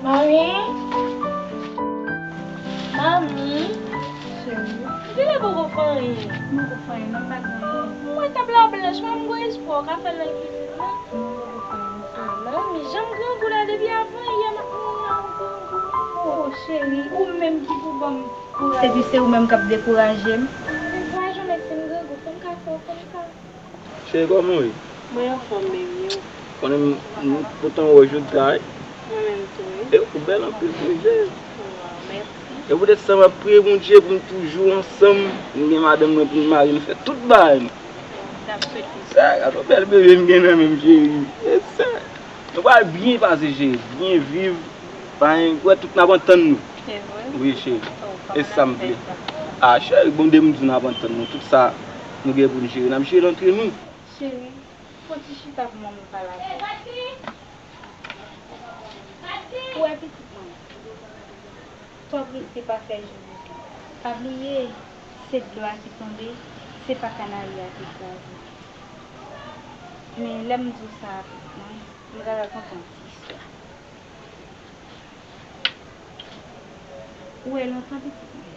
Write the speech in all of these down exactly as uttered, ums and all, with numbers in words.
Manmi. Manmi. Cheri. Kilè poko fè anyen? M poko fè anyen, non, m pa gen anyen. Mwen tab la blanch, mwen m gen espwa w ka fè l nan kisin nan. Non, m poko fè anyen, cheri. Ah, manmi, jan m grangou la depi avan yè, m ap mouri an grangou. Oh, cheri, ou menm ki pou ban m kouraj. Epi se ou menm k ap dekouraje m. Dekouraje w, men si m grangou, fò m ka fè w konn sa. Cheri, kòman w ye? Mwen anfòm, baby, ou? Konnen m, m, poutan wòj ou t gaye. Mwen menm tou, wi. E ou bèl anpil tou, cheri. Waw, mèsi. E poutèt sa, m ap priye Bondye pou n toujou ansanm, m gen madanm mwen pou n marye, n fè tout bagay nou. N ap swete sa. Sa, gade yon bèl bebe m gen nan men m, cheri. E sa. Nou pral byen pase, cheri. Byen viv. Pa gen, wè, tout n ap antann nou. Se vre? Wi, cheri. Oh, e sa m vle. Ah, cheri, bon, de m di n ap antann nou. Tout sa nou gen pou n jere, n ap jere l antre nou. Cheri, fon ti chita pou mwen, mwen pale avè w. Ou wè pitit mwen, twò prese pa fè jou bouke. Pa bliye, se dlo a ki tonbe, se pa kanari a ki kraze. Men lè m di w sa a, pitit mwen, m ka rakonte yon ti istwa. Ou wè lontan pitit mwen,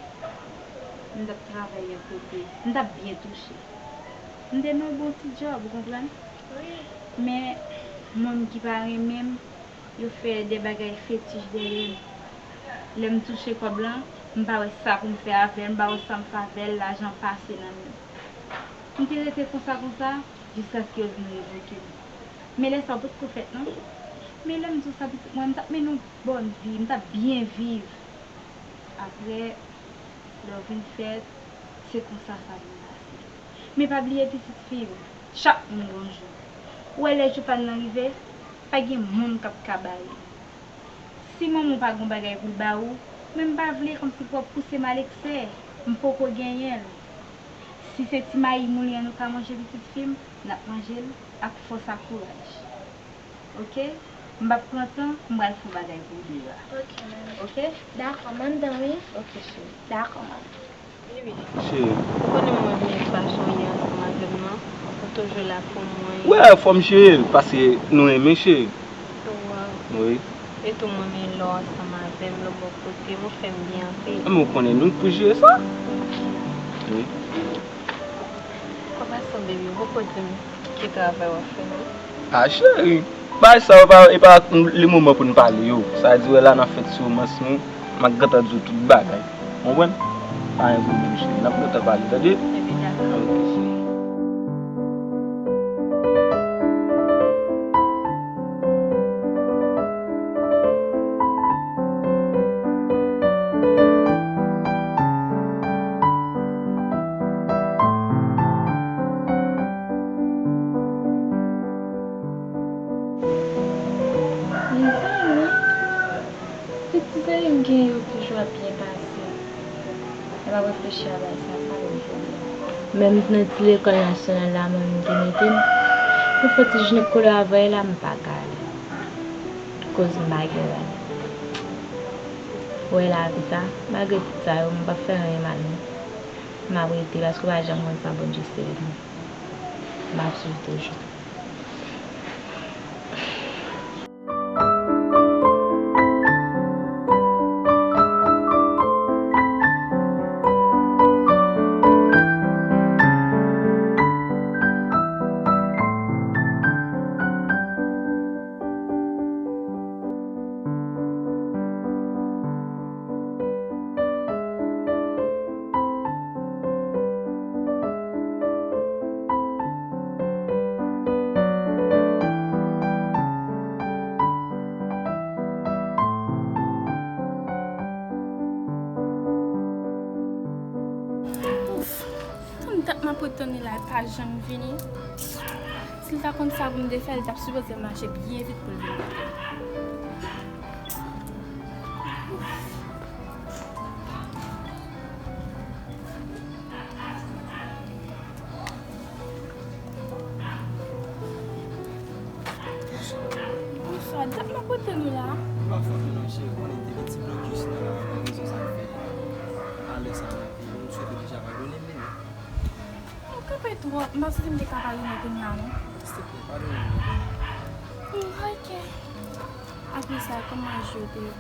m t ap travay yon kote, m t ap byen touche. M te nan yon bon ti djòb, ou konprann? Wi. Men, moun ki pa renmen m, yo fè de bagay fetich dèyè m. Lè m touche kòb lan, m pa wè sa pou m fè avè l, m pa wè sa m fè avè l, lajan pase nan men m. M te rete konsa, konsa, jiskaske yo vin revoke m. Men lè sa a potko fèt non. Men lè m di w sa, pitit mwen, m t ap mennen yon bòn vi, m t ap byen viv. Apre, lè w vin fèt, se konsa sa vin pase. Men pa bliye pitit fi w, chak moun gon jou. Ou wè lè jou pa n nan rive, pa gen moun k ap ka bare l. Si manman w pa gon bagay pou l ba ou, men m pa vle kòmsi pou w ap pouse m aleksè, m poko genyen l. Si se ti mayi moulen an nou ka manje pitit fi m, n ap manje l ak fòs ak kouraj. Oke? M p ap pran tan, m pral fè yon bagay pou w deyò a. Oke, manmi. Oke? Dakò, m anndan wi. Oke, cheri. Dakò, manmi. Bibi, cheri, ou konnen mwen renmen fason w ye ansanm avè m nan. Ou toujou la pou mwen. Wè, fò m jere l, paske nou renmen, cheri. Waw. Wi. E tou mwen renmen lè w ansanm avè m, lè w bò kote m, ou fè m byen anpil. Men ou konnen nou k pou jere sa. Wi. An pasan, baby, ou poko di m ki travay w ap fè non. A, cheri, bagay sa yo pa, e pa le moman pou n pale yo. Sa di wè la n ap fèt sou romans nou, m ap gentan di w tout bagay. Konprann? Pa gen pwoblèm, cheri. N ap gentan pale, tande? Epi dakò. Ok, cheri. Mezanmi, tout ti zanmi m gen yo toujou ap byen pase. Lè m ap reflechi a bagay sa, sa vin jodi a. Menm nan ti lekòl nasyonal la, mwen menm te mete m. Pou fè ti jinekolò avè la, m pa ka ale. Koz m pa gen rad. Ou wè lavi sa, malgre tout sa yo, m p ap fè anyen mal non. M ap rete paske w pa janm konn sa Bondye sere nou. M ap swiv toujou. Ouf, tann dat m ap ret tann li la, li pa janm vini. Si l ta konn sa pou m te fè, li t ap sipoze mache byen vit pou l vin kote m. Bonswa, dat m ap ret tann ou la. M pa fòt ou non, cheri, ou konnen m te gen ti blokis nan la, pou rezon sa k fè. Alè sa, m swete deja padone m, baby. Ou kanpe twòp, m pa santi m te ka padone w kounye a non. Silvouplè, padone m, baby. Hmm, ok. Ak Kisa, kòman je w te ye?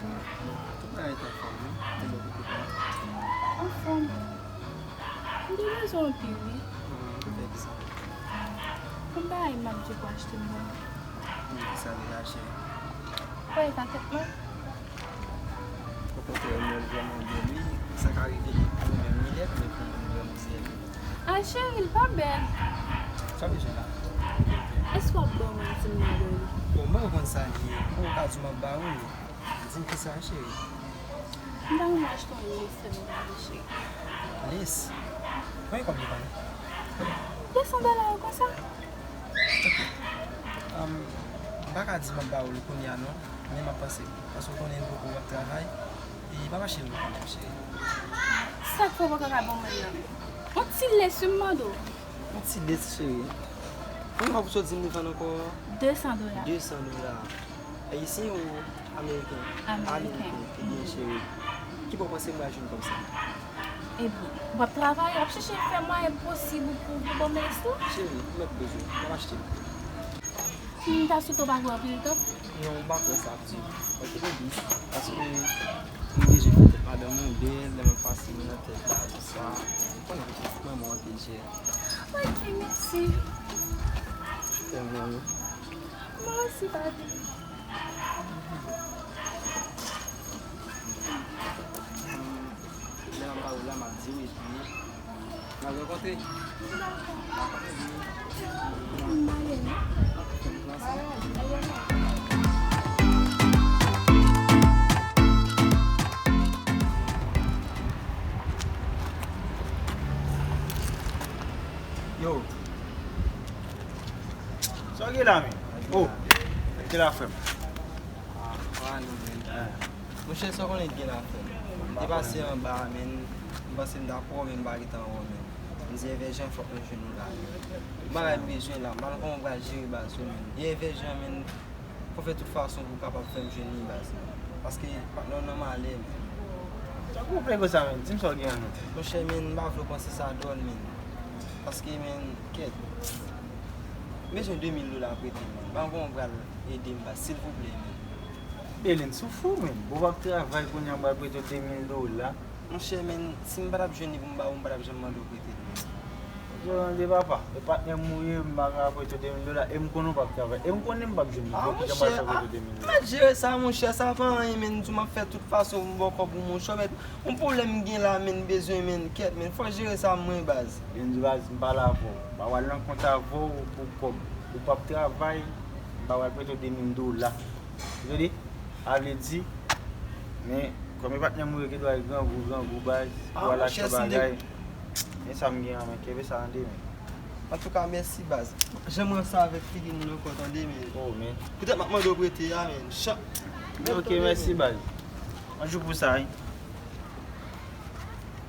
Tout bagay t anfòm, wi. E bò kote pa? Anfòm. M te bezwen w anpil, wi. Mwen menm, pou fè kisa? Gon bagay m ap dwe pou achte m nan. Mwen, kisa deja, cheri? Ou wè eta tèt mwen? Okontrè, mwen vrèman bèl, wi. Sa ka rive pou mwen menm, li lèd, men pou mwen, li vrèman bèl. Ay, cheri, l pa bèl. Sa w bezwen la? Èske w ap ban mwen si m mande w li? Bon, mwen konn sa l ye. Ou ka di w m ap ba ou li. Di m kisa, cheri? M ta renmen achte yon lès sèlman pou mwen, cheri. Lès? Konbyen kòb li pral? De san dola yo konsa. Ok. Am, m pa ka di m ap ba ou l kounye a non, men m ap panse. Paske w konnen poko w ap travay, e m ap achte l pou ou, cheri. Sa k fè w poko ka ban mwen l nan? Yon ti lès wi m mande w. Yon ti lès, cheri. Konbyen kòb ou sot di m li vann ankò? De san dola. De san dola. Ayisyen ou ameriken? Ameriken. Ameriken. Ebyen, cheri, ki bò w panse m pral jwenn kòb sa? Ebyen, w ap travay, w ap chèche fè mwayen posib ou pou, pou ban m lès la? Cheri, ou mèt bezwen, m ap achte l. M ta swete w pa pran anpil tan. Non, m pa kwè sa ap dure. Ok, baby, paske m bezwen fè tèt madanm mwen bèl, lè m ap pase men nan tèt la, tout sa. Ou konnen, mwen renmen w anpil, cheri. Ok, mèsi. Tèlman, wi. Mwen osi, papi. Lè m ap ba ou la, m ap di w, epi n ap rankontre. Yo. Sa w gen la, men? Oh, rete la, frè m. Ah, pa non, men. Monchè, sa w konnen k gen la, frè m. M te pase anba a, men m panse m ta pran w, men m pa ret anwo, men. M di, Evè Jan, fòk mwen jwenn ou la, men. Yon bagay m bezwen la, m pa konn kòman m pral jere baz yo, men. E Evè Jan, men, fò w fè tout fason pou w kapab fè m jwenn li, baz, men. Paske patnè w nan malè, men. Sa gwo pego sa, men? Di m sa w gen an ment. Monchè, men, m pa vle w panse sa dwòl, men. Paske, men, kèt. M bezwen de mil dola prete, men. M pa konn kòman w pral ede m, baz, silvouplè, men. Belens, ou fou, men. Bon, w ap travay kounye a, m pral prete w de mil dola. Monchè, men, si m pa t ap jwenn li pou m ba ou, m pa t ap janm mande w prete l, men. Yo, tande papa, e patnè m ou ye, m pa ka prete w de mil dola, e m konnen w p ap travay, e m konnen m p ap jwenn li, ah, pou ki jan m pral fè prete w de mil dola? Mèt jere sa, monchè, sa pa anyen, men, m di w m ap fè tout fason pou m ba w kòb ou, monchè, mèt, yon pwoblèm m gen la, men, m bezwen, men, kèt, men, fò w jere sa mwen, baz. Yo, m di, baz, m pale avè w, m pa pral nan kont avè w pou kòb, ou p ap travay, m pa pral prete w de mil dola. Ou tande? Sa vle di, men, kòm e patnè m ou ye ki dwe al grangou, grangou, baz, ah, pou al achte bagay. Men sa m gen an, men, kenbe sa tande, men. Antouka, mèsi, baz. Janm ranse avèk figi moun ankò, tande, men. Oh, men. Poutèt m ap mande w prete a, men. Chan. Ok, mèsi, baz. Yon jou pou sa, wi.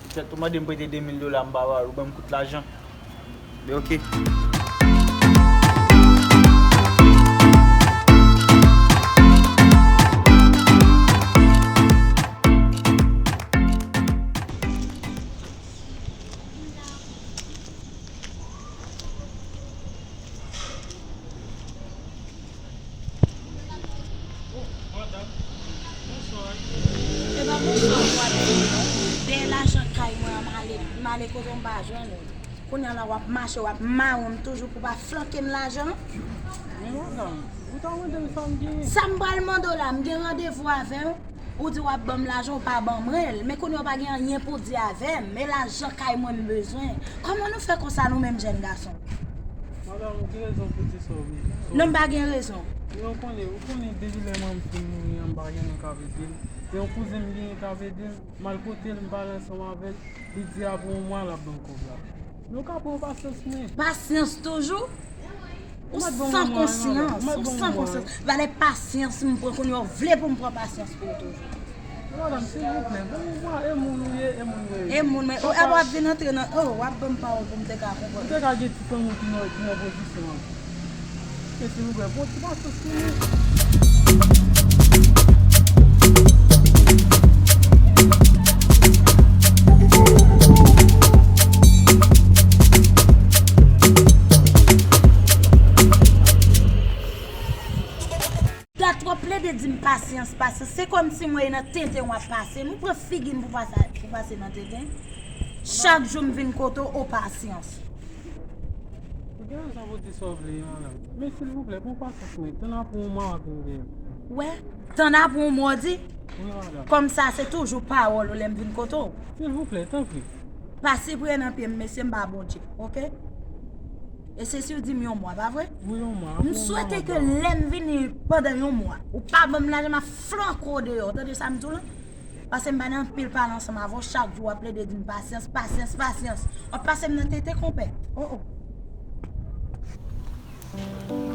Petèt ou mande m prete de mil dola, m pa ba ou, ou ban m kout lajan. Men ok. Madanm, bonswa. Se pa bonswa pou w ap di non. Dèyè lajan kay mwen an, m ale, m ale kote m pa jwenn ou. Kounye a la, w ap mache, w ap mawon m toujou pou w pa flanke m lajan. Men madanm, ou ta mande m sa m genyen. Sa m pral mande w la, m gen randevou avè w. Ou di w ap ban m lajan, ou pa ban mwen l. Men kounye a w pa gen anyen pou w di avè m. E lajan kay mwen m bezwen. Kòman nou fè konsa nou menm jèn gason? Madanm, ou gen rezon pou w di sa w vle di. Non, m pa gen rezon. Men ou konnen, ou konnen depi lè manman m fin mouri an, m pa gen moun k ap ede m. E yon kouzen m genyen k ap ede m. M al kote l, m pale ansanm avè l. Li di apre yon mwa l ap ban m kòb la. Nou ka pran pasyans mwen. Pasyans toujou? Ou san konsyans, ou san konsyans. Valè pasyans m pran kounye a, ou vle pou m pran pasyans pou ou toujou. Madanm, silvouplè, bon, bon, e moun ou ye, e moun ou ye. E moun mwen, oh, apa w ap vin antre nan, oh, w ap ban m pawòl pou m te ka konprann. Ou te ka gen ti fanmi w ki nan, ki nan pozisyon an. Men silvouplè, bon, ti pasyans pou nou. Sa twòp plede di m pasyans, pasyans. Se kòmsi mwen e nan tenten w ap pase. M pran figi m pou pase, pou pase nan tenten. Chak jou m vin kote w, o pasyans. Ou gen rezon pou di sa w vle, madanm. Men silvouplè, pran pasyans mwen. Tann apre yon mwa w ap vin gen. Wè, tann apre yon mwa w di. Wi, madanm. Kòm sa, se toujou pawòl ou lè m vin kote w. Silvouplè, tanpri. Pase priyè nan pye m, mesye, m pa Bondye, oke? E se si w di m yon mwa, pa vre? Wi, yon mwa. M swete ke lè m vini pandan yon mwa, ou pa ban m lajan, m ap flanke w deyò. Tande sa m di w lan? Paske m pa nan anpil pale ansanm avè w, chak jou w ap plede di m pasyans, pasyans, pasyans. W ap pase m nan tenten, konpè. Oh, oh.